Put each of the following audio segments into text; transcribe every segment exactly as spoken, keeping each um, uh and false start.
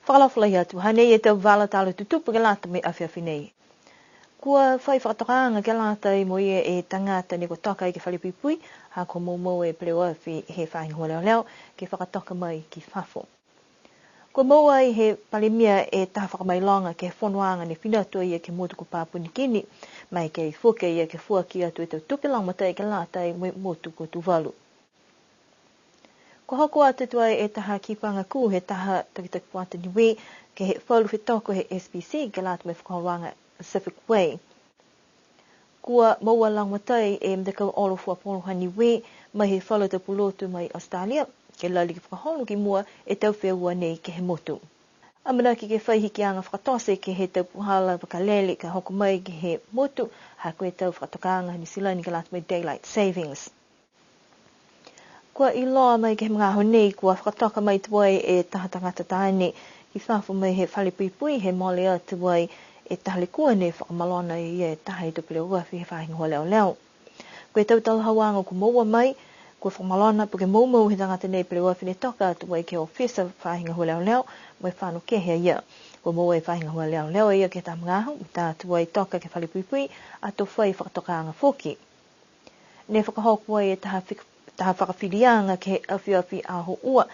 Fakaalofa lahi atu, hanei e tau vala tala tutupu ke lata mo e afiafi nei. Kua fai fakatokaaga ke lata mo ia e tagata ne kua toka ai ke he fale puipui, ha kua moumou e peleoafi he faahi gahua leoleo ke fakatoka mai ki fafo. Kua moua ai he Palemia e taha fakamailoga ke he fonoaga ne fina atu a ia ke he motu ko Papua Niukini, maeke foki a ia ke foaki atu e tau tupe lagomatai ke lata mo e motu ko Tuvalu. Kua hoko atu tuai e taha kipaga kū he taha takitaki fuata Niue ke he falu fetoko he S P C ke lata mo e fakaholoaga Pacific Way. Kua moua lagomatai e matakau olo fuapolo ha Niue mai he falu tau pulotu mai Australia, ke lali ke fakaholo ki mua e tau feua nei ke he motu. Amanaki ke fai hikiaga fakatote ke he tau puhala vakalele ka hoko mai ke he motu, ha ko e tau fakatokaaga Niu Silani ke lata mo e Daylight Savings. Kua iloa mai ke he magaaho nei, kua fakatoka mai tuai e taha tagata taane ki fafo mai he fale puipui, he mole atu ai e taha lekua ne fakamalona e ia e taha he tau peleoafi he faahi gahua leoleo. Ko e tau talahauaga kua moua mai, kua fakamalona po ke moumou he tagata nei peleoafi ne toka atu ai ke he ofisa faahi gahua leoleo, mo e fano kehe a ia. Kua moua e faahi gahua leoleo a ia ke he taha magaaho, mo e tā atu ai toka ke he fale puipui, ato fai fakatokaaga foki. Ne fakahoko ai e taha fik-, taha fakafiliaga ke he afiafi Aho Ua,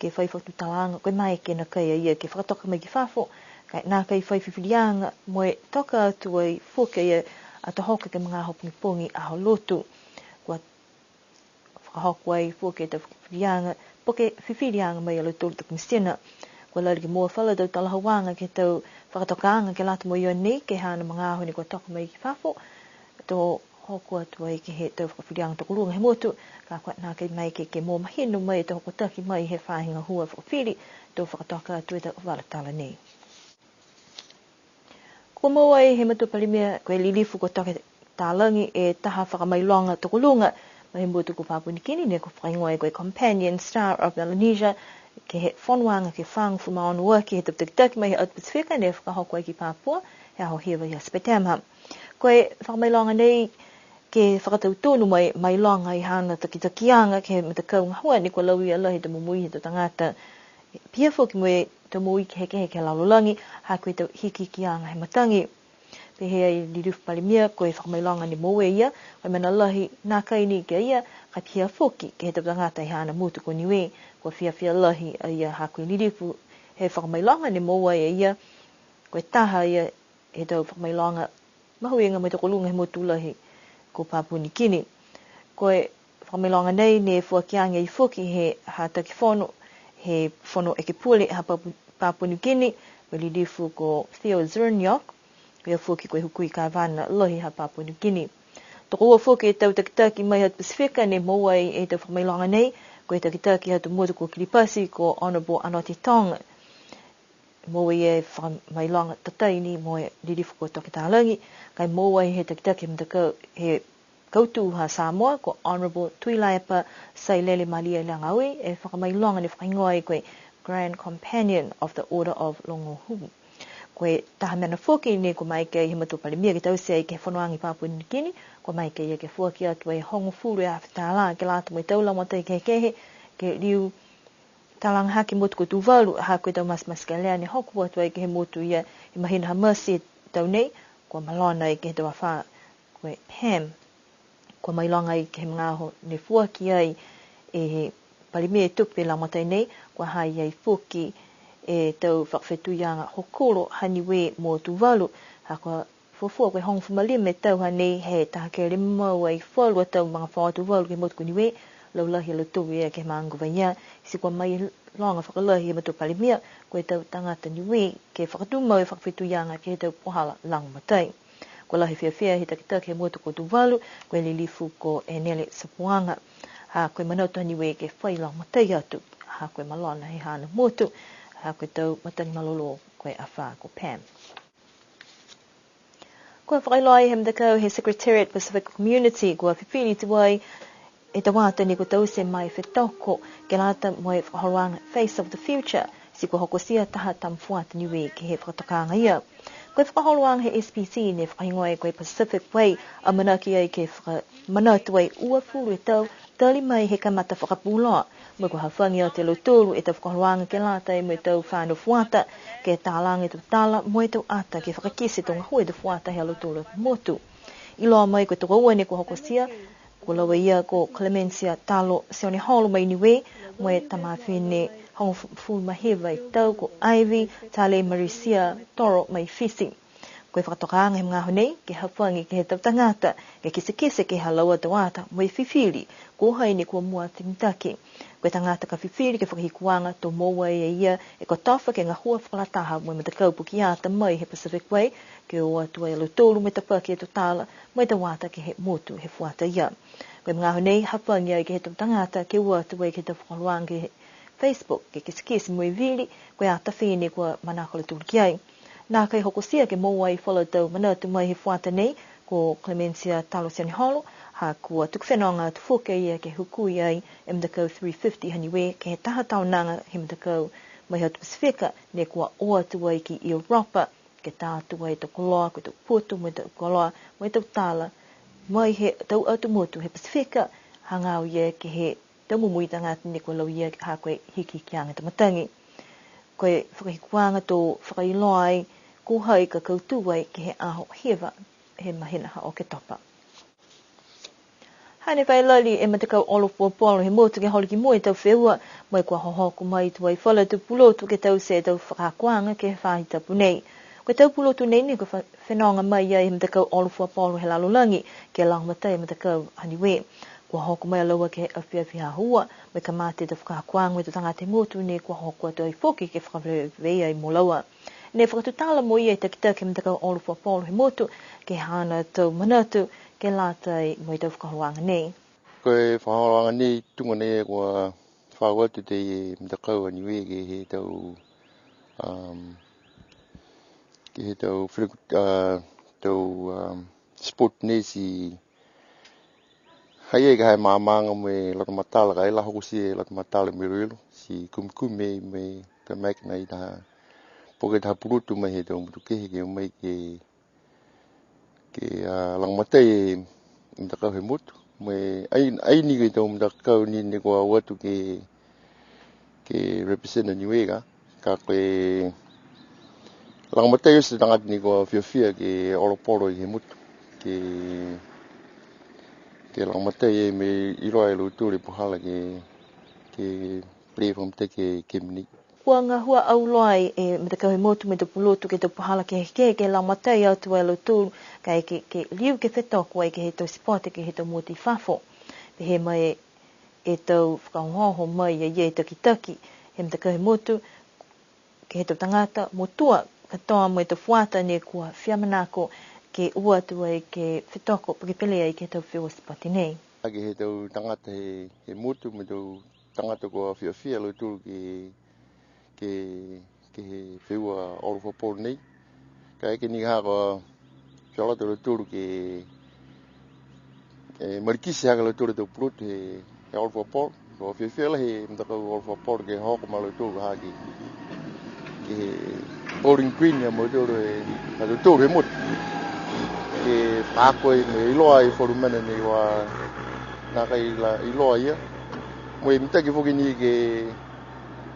ke fai fakatutalaaga ko e maeke nākai a ia ke fakatoka mai ki fafo, ka e nākai fai fifiliaga mo e toka atu ai foki a ia ato hoko ke he magaaho pogipogi Aho Lotu. Kua fakahoko ai foki e tau fakafiliaga, po ke fifiliaga mai a lautolu tau komisina. Kua lali ke moua falu tau talahauaga ke he tau fakatokaaga ke lata mo ia nei, ke he haana magaaho ne kua toka mai ki fafo, to hoko atu ai ke he tau fakafiliaga tokoluga he motu, ka kua nākai maeke ke moua mahino mai e tau hokotaki mai he faahi gahua fakafili, to fakatoka atu e tau vala tala nei. Kua moua ai he Matua Palemia, ko e Lilifu ko Toke Talagi, e taha fakamailoga tokoluga mai he motu ko Papua Niukini, ne kua fakahigoa ko e Companion Star of Melanesia, ke he fonoaga ke fāgofulu ma ono aki he tau takitaki mai he atu Pasifika ne fakahoko ai ki Papua, he aho hiva ia Sepetema. Ko e fakamailoga nei ke fakatautonu mai, mailoga e haana takitakiaga ke he matakau gahua ne kua lauia lahi e tau momoui he tau tagata. Pihia foki mo e tau momoui kehekehe ke he lalolagi, ha ko e tau hikihikiaga he matagi. Pehē e Lilifu Palemia, ko e fakamailoga ne moua e ia, ko e mena lahi nākai ni ki a ia, ka e pihia foki ke he tau tagata he haana motu ko Niue. Kua fiafia lahi a ia ha ko e lilifu he fakamailoga ne moua e ia, ko e taha a ia he tau fakamailoga mahuiga mo e tokoluga he motu lahi ko Papua Niukini. Ko e fakamailoga nei ne foaki age ai foki he hataki fono, he Fono Ekepule ha Papu-, Papua Niukini, ko e lilifu ko Theo Zurniok, ko ia foki ko e hukui kavana lahi ha Papua Niukini. Tokoua foki e tau takitaki mai ha Pasifika ne moua ai e tau fakamailoga nei, ko e takitaki ha Tumotu ko Kiripati ko Honourable Anote Tong. Moua e fakamailoga tatai ni mo e lilifu ko Toke Talagi, ka e moua ai he takitaki he matakau he kautū ha Samoa, ko Honourable Tuilaepa Sailele Malielegaoi, e fakamailoga ne fakahigoa ai ko e Grand Companion of the Order of Logohu. Ko e taha mena foki ne kua maeke ai he Matua Palemia ke taute ai ke he fonoaga i Papua Niukini, kua maeke ia ke foaki atu e hogofulu e afe tālā ke lata mo e tau lagomatai kehekehe, ke liu talaga hake motu ko Tuvalu, ha ko e tau matematekelea ne hoko atu ai ke he motu ia he mahina ha Mati he tau nei, kua malona ai ke he tau afā ko e PAM. Kua mailoga ai ke he magaaho ne foaki ai e he Palemia e tupe lagomatai nei, kua ha i ai foki e tau fakafetuiaga hokulo ha Niue mo Tuvalu, ha kua fuafua ko e hogofulu ma lima e tau hanei he taha kele mau ai falu a tau magafaoa Tuvalu ke he motu ko Niue, laulahi a lautolu ia ke he maaga ko Vaiea, ti kua mailoga fakalahi he Matua Palemia, ko e tau tagata Niue ke fakatumau e fakafetuiaga ke he tau puhala lagomatai. Kua lahi fiafia he takitaki he motu ko Tuvalu, ko e lilifu ko Enele Sapuaga. Ha ko e manatu ha Niue ke fai lagomatai atu, ha ko e malona he haana motu, ha ko e tau matagi malolō ko e afā ko PAM. Kua fakailoa ai he matakau he Secretariat Pacific Community, kua fifili tuai e tau ata ne kua taute ma e fetoko, ke lata mo e fakaholoaga Face of the Future, ti kua hokotia taha tama fuata Niue ke he fakatokaaga ia. Ko e fakaholoaga he S P C ne fakahigoa ai ko e Pacific Way, amanaki ai ke fakamanatu ai uafulu e tau, tali mai he kamata fakapuloa. Mo e kua hafagi atu e lautolu e tau fakaholoaga ke lata mo e tau fānau fuata, ke talaga e tau tala mo e tau ata, ke fakakite e tau gahua he tau fuata he ha lautolu a motu. Iloa mai ko e tokoua ne kua hokotia, ko laua ia ko Clemencia Talo Sioneholo mai Niue, mo e tama fifine hogofulu ma hiva e tau ko Ivy Tale Marisia Toro mai Fisi. Ko e fakatokaaga he magaaho nei, ke hafagi ke he tau tagata, ke kitekite ke he ha laua tau ata, mo e fifili, ko hai ne kua mua atu mitaki. Ko e tagata ka fifili ke fakahikuaga, to moua e ia e kotofa ke gahua fakalataha mo e matakau pukeata mai he Pacific Way, ke o atu ai a lautolu mo e tapaki e tau tala, mo e tau ata ke he motu he fuata ia. Ko e magaaho nei, hafagi ai ke he tau tagata, ke o atu ai ke he tau fakaholoaga ke he Facebook, ke kitekite mo e vili, ko e ata fē ne kua manako a lautolu ki ai. Nākai hokotia ke moua ai falu tau manatu mai he fuata nei, ko Clemencia Talo Sioneholo, ha kua tuku fenoga atu foki a ia ke hukui ai e matakau three fifty ha Niue, ke he taha taonaga he matakau mai he atu Pasifika, ne kua o atu ai ki Europa, ke tā atu ai e tau koloa, ko e tau putu, mo e tau koloa, mo e tau tala, mai he tau atu motu he Pasifika, hagaao ia ke he tau momoui tagata ne kua lauia ha ko e hikihikiaga tau matagi. Ko e fakahikuaga to fakailoa ai, ko hai ka kautū ai ke he aho hiva he mahina ha Oketopa. Hane fai lali e matakau olo fuapolo he motu ke holo ki mua e tau feua, mo e kua hohoko mai tuai falu a tau pulotu ke taute e tau fakaakoaga ke he faahi tapu nei. Ko e tau pulotu nei ne kua fa-, fenoga mai ai he matakau olo fuapolo he lalolagi, ke lagomatai e matakau ha Niue. Kua hoko mai a laua ke he afiafi Aho Ua, mo e kamata e tau fakaakoaga mo e tau tagata he motu ne kua hoko atu ai foki ke fakavevei ai mo laua. Ne fakatutala mo ia e takitaki he matakau olo fuapolo he motu, ke he haana tau manatu, ke lata mo e tau fakaholoaga nei. Ko e fakaholoaga nei, tuga nei e kua fa atu e matakau a Niue ke he tau, um, ke he tau filiku-, uh, tau, um, sport nei ti ha i ai ka ha e maamaaga mo e loto matala, ka e la hokotia e loto matala mo e iloilo, ti kumikumi mo e ka maeke nai taha, po ke taha pulotu mai he tau motu kehe ke o mai ke, ke, a, lagomatai e matakau he motu. Mo e ai, ai ni ke he tau matakau ni ne kua o atu ke, ke represent a Niue ka. Ka ko e lagomatai oti e tagata ne kua fiafia ke olo polo i he motu. Ke, ke lagomatai e mo e iloa e lautolu e puhala ke, ke play fakamitaki e kemi nei. Kua gahua auloa e matakau he motu mo e tau pulotu ke he tau puhala kehekehe, ke lagomatai atu a lautolu, ka e ke, ke liu ke fetoko ai ke he tau sipote ke he tau motu i fafo. Pehē mai e tau fakaohooho mai a ia e takitaki he matakau he motu, ke he tau tagata motua katoa mo e tau fuata ne kua fia manako ke o atu ai ke fetoko po ke pele ai ke he tau feua sipote nei. Ke he tau tagata he, he motu mo e tau tagata kua fiafia a lautolu ke, ke, ke he feua olo fuapolo nei. Ka e ke ni ha kua fia loto a lautolu ke, e, malikiti hake a lautolu e tau pulotu he, he olo fuapolo. Kua fiafia lahi e matakau olo fuapolo ke hoko ma lautolu hake ke he Bowling Green ha mautolu e, ha tautolu he motu. Ke fakaako e mo e iloa e falu mena ne kua nākai la iloa ia. Mo e mitaki foki ni ke,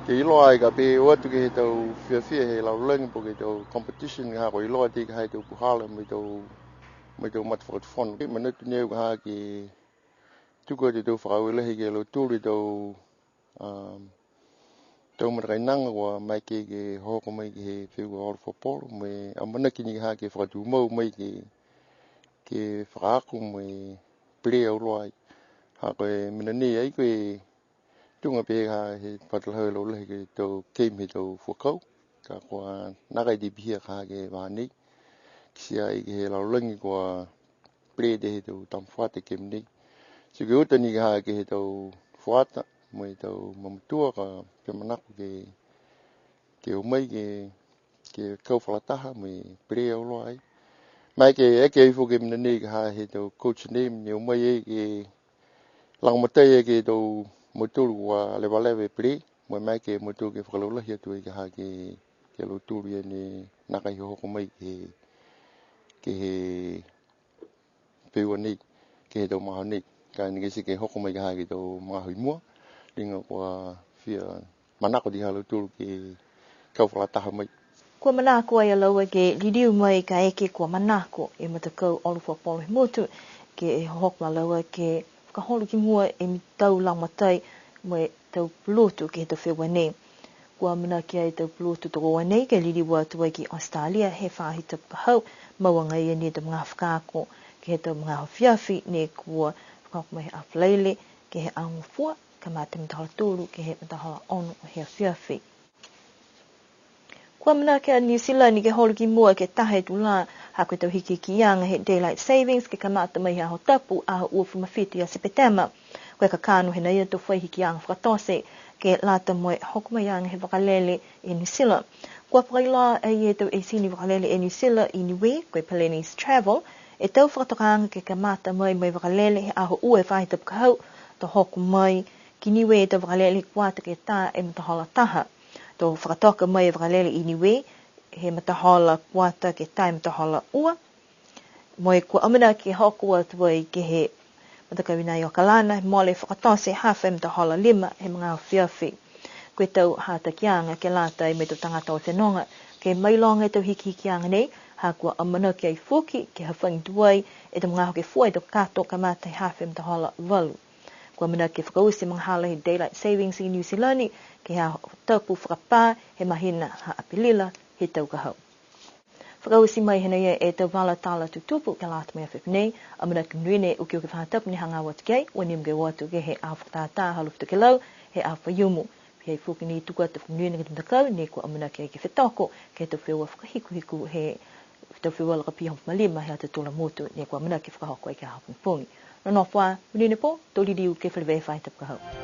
ke iloa ai ka pehē o atu ke he tau fiafia he lalolagi po ke tau competition ha kua iloa ti ka ha e tau puhala mo e tau, mo e tau matafakatufono. Ke manatu ni au ka ha ke tuku atu e tau fakaaue lahi ke he lautolu e tau, um, tau matakainaga kua maeke ke hoko mai ke he feua olo fuapolo, mo e amanaki ni ka ha ke fakatumau mai ke, ke fakaako mo e pele auloa ai. Ha ko e mena nei ai ko e tuga pehē ha he fakatalahau e laulahi ke he tau game he tau fuakau. Ka kua nākai te pihia ka ha ke he vahā nei. Kitia ai ke he lalolagi kua pele e tau tama fuata e game nei. Ti ko e uta ni ka ha ke he tau fuata, mo e tau mamatua ka fia manako ke, ke o mai ke, ke kau fakalataha mo e pele auloa ai. Maeke, eke ai foki e mena nei ka ha he tau coach nei, ne o mai ai ke lagomatai ai ke he tau mautolu kua levaleva e pele, mo e maeke mautolu ke fakalaulahi atu ai ka ha ke, ke he lautolu ia ne nākai hohoko mai ke, ke he feua nei, ke he tau magaaho nei. Ka e ni ke ti ke hoko mai ka ha ke he tau magaaho i mua. Liga kua fia manako ti ha lautolu ke kau fakalataha mai. Kua manako ai a laua ke liliu mai kaeke kua manako e matakau olo fakapolo he motu ke hohoko a laua ke fakaholo ki mua e tau lagomatai mo e tau pulotu ke he tau feua nei. Kua amanaki ai e tau pulotu tokoua nei ke liliu atu ai ki Australia he faahi tapu ka hau, mau agaia ni e tau magaaho fakaako ke he tau magaaho afiafi ne kua fakahoko mai he Falaile ke he Aho Gofua, kamata he matahola tolu ke he matahola ono he afiafi. Kua amanaki a Niu Silani ke holo ki mua ke taha e tulā, ha ko e tau hikihikiaga he Daylight Savings ke kamata mai he Aho Tapu, aho uafulu ma fitu ia Sepetema. Ko e kakano he nai a tau fai hikiaga fakatote ke lata mo e hoko mai aga he vakalele e Niu Silani. Kua fakailoa ai e tau eseni vakalele e Niu Silani i Niue, ko e Peleni's Travel, e tau fakatokaaga ke kamata mai mo e vakalele he aho ua he faahi tapu ka hau, to hoko mai ki Niue e tau vakalele he kuata ke tā e matahola taha. To fakatoka mai e vakalele i Niue he matahola kuata ke tā e matahola ua. Mo e kua amanaki ke hoko atu ai ke he matakau i nai Okalana, mole fakatote hafa e matahola lima he magaaho afiafi. Ko e tau hatakiaga ke lata mo e tau tagata o fenoga ke mailoga e tau hikihikiaga nei, ha kua amanaki ai foki ke hafagi tuai e tau magaaho ke fua e tau kato kamata he hafa e matahola valu. Kua amanaki ke fakaoti e magahala he Daylight Savings i Niu Silani ke he Aho Tapu fakapā he mahina ha Apelila he tau ka hau. Fakaoti mai hēnei e tau vala tala tutupu ke lata mo e afiafi nei. Amanaki monuina e okioki faahi tapu ne hagaao atu ki ai, ua nimo ke o atu ke he aho fakatātā ha Alofi Tokelau he aho Faiumu. Pihia foki ni tuku atu e fakamonuina ke he tau matakau ne kua amanaki ai ke fetoko ke he tau feua fakahikuhiku he tau feua lakapī hogofulu ma lima he ha tautolu a motu ne kua amanaki ke fakahoko ai ke he aho pogipogi. Nonofo ā, monuina e pō, to liliu ke feleveia he faahi tapu ka hau.